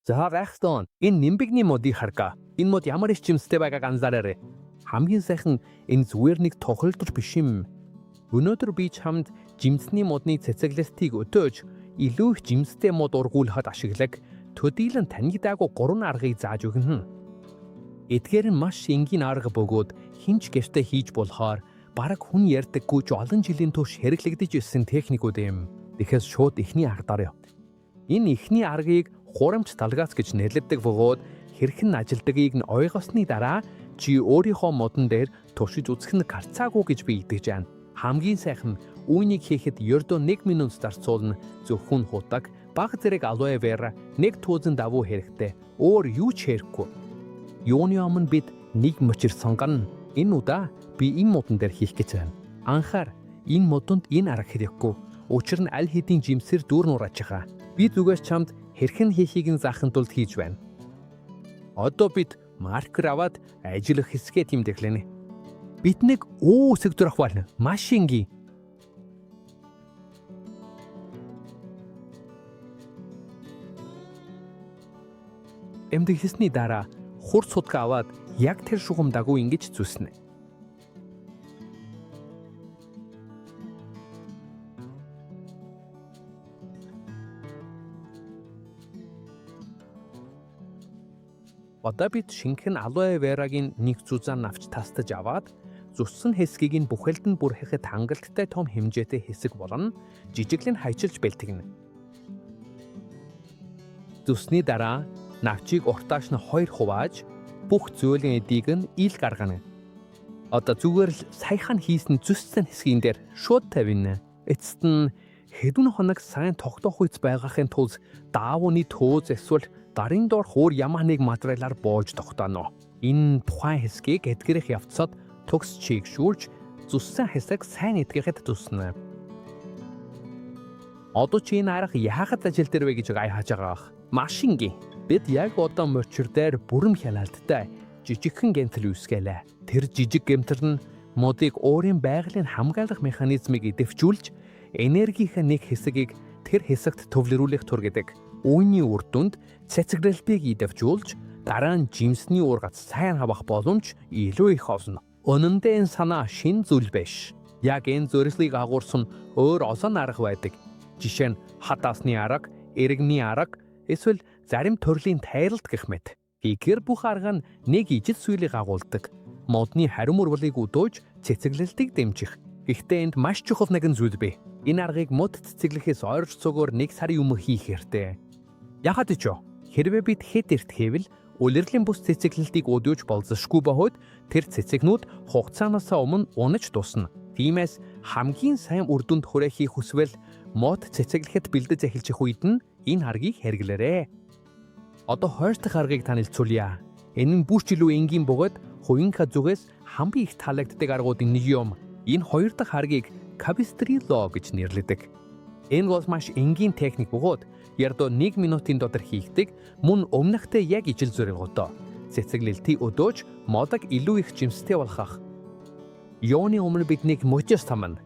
За байхстон энэ нимбигний модыг харгаа. Энэ мод ямар их жимстэй байгааг анзаараарай. Хамгийн сайхан энэ зүгээр нэг тохиолдол биш юм. Өнөөдөр би чамд жимсний модны цэцэглэлтийг өдөөж илүү их жимстэй мод ургуулахад ашиглаг төдийлөн танигдаагүй гурван аргыг зааж өгнө. Эдгээр нь маш энгийн арга бөгөөд хэн ч гэртээ хийж болохоор бараг хүн ярьдаггүй ч олон жилийн турш хэрэглэгдэж ирсэн техникүүд юм. Тэгэхээс шууд эхний аргаар яв. Энэ эхний аргыг хурамч талгаац гэж нэрлэдэг бөгөөд хэрхэн ажилдгийг нь ойлгосны дараа чи өөрийнхөө модон дээр туршиж үзэх нь гарцаагүй гэж би итгэж байна. Хамгийн сайхан үүнийг хийхэд ердөө 1 минут зарцуулна. Зөвхөн худаг, бага зэрэг алоэ вера, нэг туузан давуу хэрэгтэй. Өөр юу ч хэрэггүй. Юуны өмнө бид нэг мөчир сонгоно. Энэ удаа би энэ модон дээр хийх гэж байна. Анхаар энэ модонд энэ арга хэрэггүй. Учир нь аль хэдийн жимсэр дүүрэн урааж байгаа. Би зүгээр чамд хэрхэн хийхийг нь заахын тулд хийж байна. Одоо бид маркер аваад ажиллах хэсгээ тэмдэглэнэ. Бид нэг О үсэг зурах болно. Маш энгийн. Эмдэглэсний дараа хур цудгаа аваад яг тэр шугам дагуу ингэж зүснэ. Одоо бид шинэхэн алоэ верагийн нэг зузаан навч тастаж аваад зүссэн хэсгийг нь бүхэлд нь бүрхэхэд хангалттай том хэмжээтэй хэсэг болно жижиглэн хайчилж бэлтгэнэ. Зүсний дараа навчийг уртааш нь хоёр хувааж бүх зөөлөн эдийг нь ил гаргана. Одоо зүгээр л саяхан хийсэн зүссэн хэсгийн дээр шууд тавина. Эцэст нь хэдэн хоног сайн тогтоох үз байгаахын тулд даавууны төөз эсвэл дарын доорх өөр ямар нэг материалаар боож тогтооно. Энэ тухайн хэсгийг эдгэрэх явцад төгс чийгшүүлж зүссэн хэсэг сайн эдгэхэд туслана. Одоо чи энэ арга яагаад ажил дээр вэ гэж гайхаж байгаа ах. Маш энгийн. Бид яг одоо мочир дээр бүрэн хянаалттай жижигхэн гэмтэл үүсгэлээ. Тэр жижиг гэмтэл нь модыг өөрийн байгалийн хамгаалах механизмыг идэвхжүүлж энергийнхээ нэг хэсгийг тэр хэсэгт төвлөрүүлэх тур гэдэг. Үүний үр дүнд цэцэглэлтийг идэвхжүүлж дараа нь жимсний ургац сайн хавах боломж илүү их олно. Үнэн дээр энэ санаа шинэ зүйл биш. Яг энэ зорилгыг агуулсан өөр олон арга байдаг. Жишээ нь хадаасны арга, иргэний арга, эсвэл зарим төрлийн тайралт гэх мэт. Гэгээр бүх арга нь нэг ижил зүйлийг агуулдаг. Модны харим урвалыг өдөөж цэцэглэлтийг дэмжих. Гэхдээ энд маш чухал нэгэн зүйл бий. Энэ аргыг мод цэцэглэхээс ойролцоогоор 1 сарын өмнө хийх хэрэгтэй. Яагаад гэж вэ? Хэрвээ бид хэд эрт хийвэл улирлын бус цэцэглэлтийг өдөөж болзошгүй бохоод тэр цэцэгнүүд хугацаанаас өмнө унаж дуусна. Тиймээс хамгийн сайн үр дүнд хүрэхийг хүсвэл мод цэцэглэхэд бэлдэж эхэлчих үед нь энэ аргыг хэрэглээрэй. Одоо хоёр дахь аргыг танилцуулъя. Энэ нь бүр ч илүү энгийн бөгөөд хувийнхаа зүгээс хамгийн их таалагддаг аргуудын нэг юм. Энэ хоёр дахь аргыг Кабистрило гэж нэрлэдэг. Энэ бол маш энгийн техник бөгөөд ердөө 1 минутын дотор хийгдэг мөн өмнөхтэй яг ижил зорилготой. Цэцэглэлтийг өдөөж модог илүү их жимстэй болгох. Юуны өмнө бид нэг мөчөс тамна.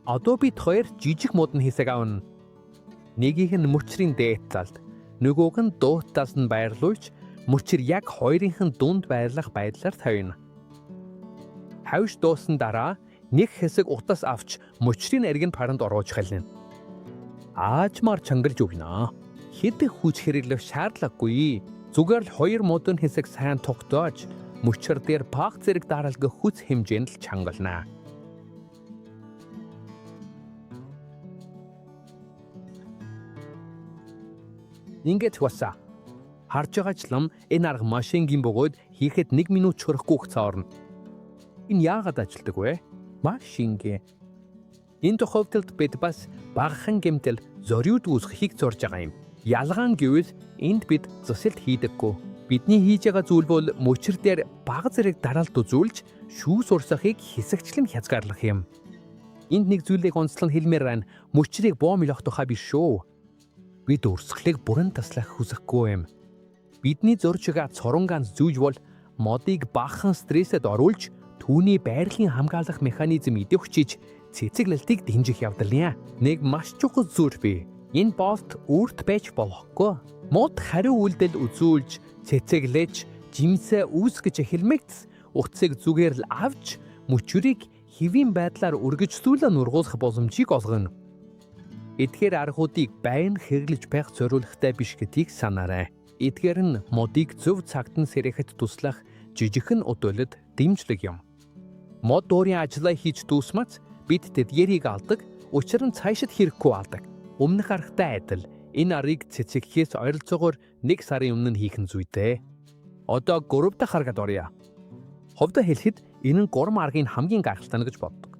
Одоо бид хоёр жижиг модон хэсэг авна. Нэгийг нь мөчрийн дээд талд, нөгөөг нь доод талд нь байрлуулж мөчр яг хоёрынх нь дунд байрлах байдлаар тавина. Хавж дууссан дараа нэг хэсэг утас авч мөчрийн эргэн паранд оруулж халина. Аажмаар чангалж өгнө. Хэд их хүч хэрэглэх шаардлагагүй. Зүгээр л хоёр модон хэсэг сайн тогтоож мөчр дээр бага зэрэг даралгах хүч хэмжээнд л чангална. Ингээд хваса. Харж байгаачлан энэ арга маш энгийн бөгөөд хийхэд 1 минут ч хүрэхгүй хугацаа орно. Энэ яагаад ажилдаг вэ? Маш энгийн. Энэ тохиолдолд бид бас багахан гэмтэл зориуд үүсгэхийг зорж байгаа юм. Ялгаа нь гэвэл энд бид засалт хийдэггүй. Бидний хийж байгаа зүйл бол мөчр дээр бага зэрэг дараалт үзүүлж шүүс урсгахыг хэсэгчлэн хязгаарлах юм. Энд нэг зүйлийг онцлон хэлмээр байна. Мөчрийг боомлох тухай биш шүү. Бид урсгалыг бүрэн таслах хүсэхгүй юм. Бидний зорж байгаа цорон ганц зүйл бол модыг багахан стрессэд оруулж түүний байгалийн хамгаалах механизм идэвхжиж цэцэглэлтийг дэмжих явдал юм. Нэг маш чухал зүйл бий. Энэ болт үрт байж болохгүй. Мод хариу үйлдэл үзүүлж, цэцэглэж, жимсээ үүсгэж эхэлмэгц утсыг зүгээр л авч мөчрийг хэвийн байдлаар үргэлжлүүлэн ургуулах боломжийг олгоно. Эдгээр аргуудыг байн хэрэглэж байх зориулгатай биш гэдгийг санаарай. Эдгээр нь модыг зөв цагт нь сэрэхэд туслах жижигхэн өдөөлөд дэмжлэг юм. Мод өөрийн ажлаа хийж дуусмац бид тэдгэрийг алдаг, учир нь цаашид хэрэггүй алдаг. Өмнөх аргатай адил энэ аргыг цэцэглэхээс ойролцоогоор 1 сарын өмнө нь хийх нь зүйтэй. Одоо 3 дахь аргад оръё. Хувьдаа хэлэхэд энэ нь 3 аргын хамгийн гайхалтай нь гэж боддог.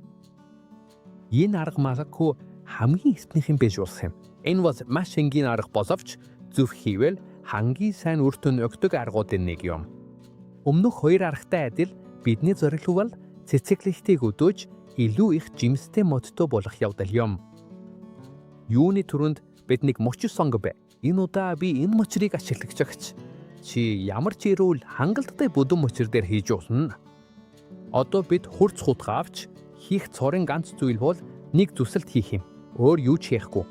Энэ арга магадгүй хамгийн эртнийх юм байж болох юм. Энэ бол маш энгийн арга боловч зөв хийвэл хамгийн сайн үр дүн өгдөг аргуудын нэг юм. Өмнөх хоёр аргатай адил бидний зорилго бол цэцэглэлтийг өдөөж илүү их жимстэй модтой болох явдал юм. Юуны түрүүнд бид нэг мөчир сонгов. Энэ удаа би энэ мөчрийг ашиглаж багч. Чи ямар ч эрүүл хангалттай бүдүүн мөчир дээр хийж болно. Одоо бид хурц хутгаа авч хийх цорын ганц зүйл бол нэг зүсэлт хийх юм. Өөр юу ч хийхгүй.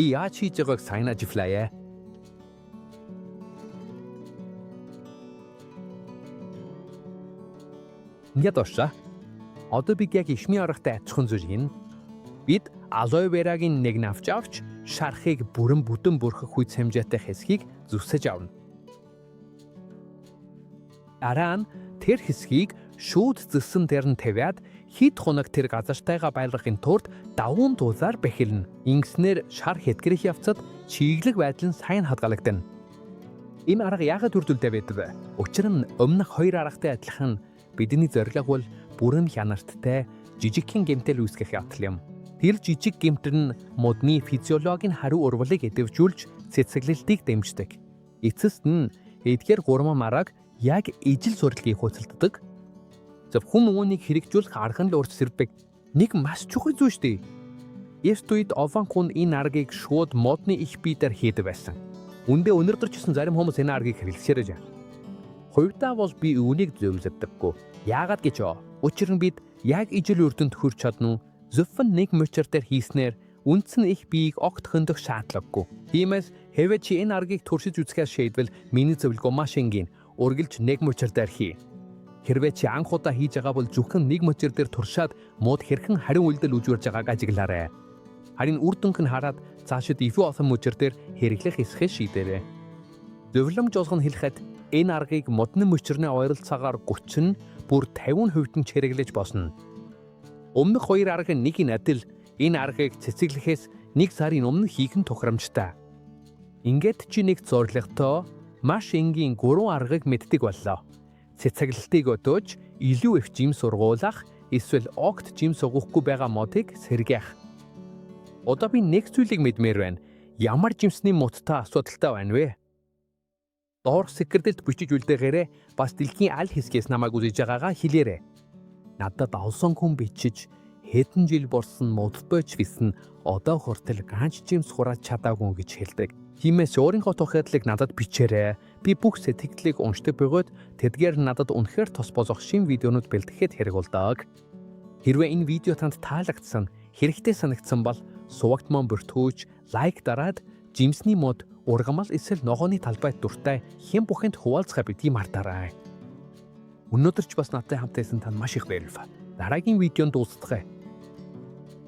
И яаж хийж байгааг сайн ажиглая. Ингээд оршаа. Одоо би яг ишмийн аргатай адилхан зүйл хийнэ. Бид алоэ верагийн нэг навч авч шархыг бүрэн бүтэн бүрхэх хүч хэмжээтэй хэсгийг зүсэж авна. Дараа нь тэр хэсгийг шууд зэсэн дээр нь тавиад хэд хоног тэр газартайгаа байлгахын тулд давуун туулаар бэхэлнэ. Ингэснээр шар хэдгэрэх явцад чиглэг байдал нь сайн хадгалагдана. Энэ арга яагаад үр дүнтэй байдаг вэ? Учир нь өмнөх хоёр аргатай адилхан бидний зорилго бол бүрэн хяналттай жижигхэн гэмтэл үүсгэх явдал юм. Тэр жижиг гэмтэл нь модны физиологийн хариу урвалыг идэвхжүүлж цэцэглэлтийг дэмждэг. Эцэст нь эдгээр гурван арга яг ижил зорилгыг хөөцөлддөг. Зөвхөн үүнийг хэрэгжүүлэх арга нь л өөрчлөгддөг. Нэг маш чухал зүйл шүү дээ. Эрт үед олон хүн энэ аргыг шууд модны их бие дээр хийдэг байсан. Үндэ өнөөдөр ч гэсэн зарим хүмүүс энэ аргыг хэрэглэсээр байна. Хувьдаа бол би үүнийг зөвлөдөггүй. Яагаад гэж вэ? Учир нь бид яг ижил үр дүнд хүрч чадна уу? Зөвхөн нэг мөчир дээр хийснээр үндсэн их биеийг огт хөндөх шаардлагагүй. Тиймээс хэвээ чи энэ аргыг туршиж үзэхээр шийдвэл миний зөвлөгөө маш энгийн. Үргэлж нэг мөчир дээр хий. Хэрвээ чи анх удаа хийж байгаа бол зөвхөн нэг мөчир дээр туршаад мод хэрхэн хариу үйлдэл үзүүлж байгааг ажиглаарай. Харин үр дүнг нь хараад цаашид илүү олон мөчир дээр хэрэглэх эсэхээ шийдээрэй. Зөвлөмж болгон хэлэхэд энэ аргыг модны мөчирний ойролцоогоор 30 бүр 50% нь хэрэглэж болно. Өмнөх хоёр аргын нэг нь адил энэ аргыг цэцэглэхээс 1 сарын өмнө хийх нь тохиромжтой. Ингээд чи нэг зорилготой маш энгийн 3 аргыг мэддэг боллоо. Цэцэглэлтийг өдөөж илүү их жимс ургуулах эсвэл огт жимс угуухгүй байгаа модыг сэргээх. Одоо би нэг зүйлийг мэдмээр байна. Ямар жимсний модтой асуудалтай байна вэ? Доорх сэтгэрдэлд бичиж үлдээгээрэй. Бас дэлхийн аль хэсгээс намайг үзэж байгаагаа хэлээрэй. Надад олон хүн бичиж хэдэн жил болсон модтой ч гэсэн одоо хүртэл ганц жимс хурааж чадаагүй гэж хэлдэг. Тиймээс өөрийнхөө тохиолдлыг надад бичээрэй. Би бүх сэтгэгдлийг уншдаг бөгөөд тэдгээр нь надад үнэхээр тус болох шинэ видеонууд бэлтгэхэд хэрэг болдог. Хэрвээ энэ видео танд таалагдсан, хэрэгтэй санагдсан бол сувагт маань бүртгүүлж, лайк дараад жимсний мод, ургамал эсвэл ногооны талбайд дуртай хэн бүхэнд хуваалцахаа битгий мартаарай. Өнөөдөр ч бас надтай хамт байсан танд маш их баярлалаа. Дараагийн видеонд уулзцгаая.